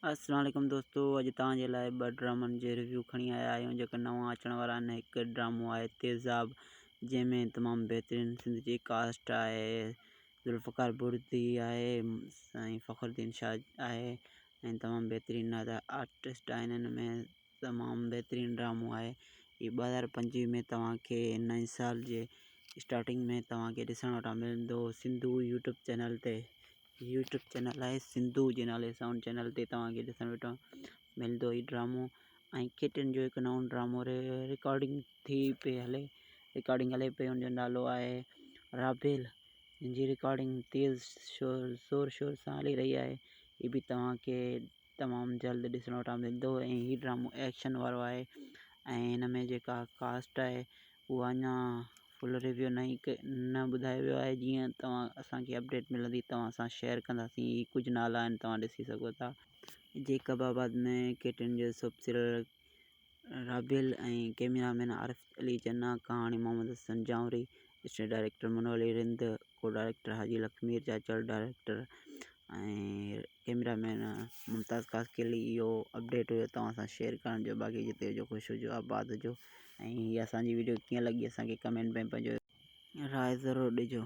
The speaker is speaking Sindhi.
السلام عليڪم دوستو اڄ توهان جي لاء ٻه ڊرامن جي ريويو کڻي آيا آهيون جيڪا نوان اچڻ وارا آهن هڪ ڊرامو آهي تيزاب جنهن ۾ تمام بهترين سنڌ جي ڪاسٽ آهي ذوالفقار بردي آهي سائين فخر الدين شاهه آهي ۽ تمام بهترين آرٽسٽ آهن هن ۾ تمام بهترين ڊرامو آهي هي 2025 ۾ توهان کي نئين سال جي اسٽارٽنگ ۾ توهان کي ڏسڻ وٽان ملندو سنڌو يوٽيوب چينل تي يوٽيوب چينل آهي سنڌو جي نالي سان ان چينل تي توهان کي ڏسڻ وٽان ملندو هي ڊرامو ۽ ڪيٽن جو هڪ نئون ڊرامو رڪارڊنگ ٿي پئي هلي رڪارڊنگ هلي پئي ان جو نالو آهي رابيل جنهن جي رڪارڊنگ تيز شور زور شور سان هلي رهي آهي هي به توهان کي تمام جلد ڏسڻ وٽان ملندو ۽ هي ڊرامو ايڪشن وارو آهي ۽ هن ۾ جيڪا ڪاسٽ آهي اها اڃا فل ريويو نه نه ٻڌايو ويو آهي جيئن توهان اسان کي اپڊيٽ ملندي توهان سان شيئر ڪنداسين هي ڪجهه نالا آهن توهان ڏسي سگهو ٿا. جيڪب آباد ۾ ڪيٽن جو sub serial Rabel ۽ cameraman Arif Ali Channa, ڪهاڻي Muhammad Hassan Janwari, assistant director Munawar Ali Rind, co director Haji Lakhmir Chachar, director ۽ cameraman Mumtaz Khaskheli. اهو اپڊيٽ هيو توهان سان شيئر ڪرڻ جو باقي جتي هجو خوش هجو آباد هجو ۽ هي اسان جي وڊيو ڪيئن لڳي اسان کي ڪمينٽ ۾ پنهنجو راء ضرور ڏجو.